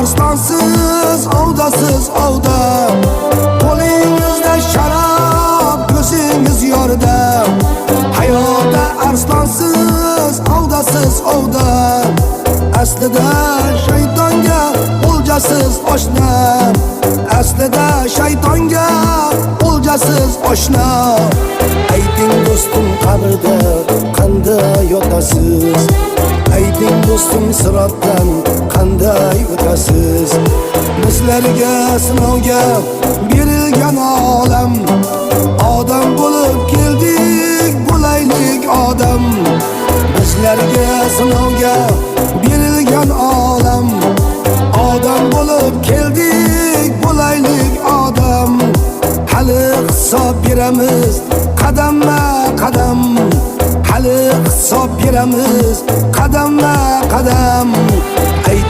Arslonsiz ovdasiz ovda. Qo'lingizda sharob, ko'zingiz yorda. Hayotda arslonsiz ovdasiz ovda. Aslida shaytonga o'ljasiz oshna. Aslida shaytonga o'ljasiz oshna. Ayting, do'stim, qabrda qanday yotasiz? Ayting, do'stim, sirotdan qanday o'tasiz? Bizlarga sinovga berilgan olam. Odam bo'lib keldik, bo'laylik odam. Bizlarga sinovga berilgan olam. Odam bo'lib keldik, bo'laylik odam. Hali hisob beramiz qadamma qadam. Hali hisob beramiz qadamma qadam. Ayting.